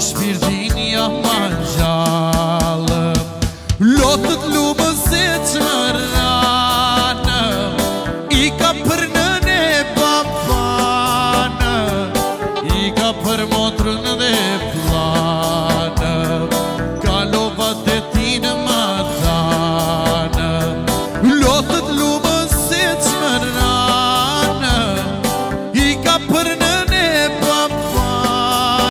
Shpirtin ja ma gjallë. Lotët lumë se që më ranë, I ka për nënë e babanë, I ka për motrën dhe.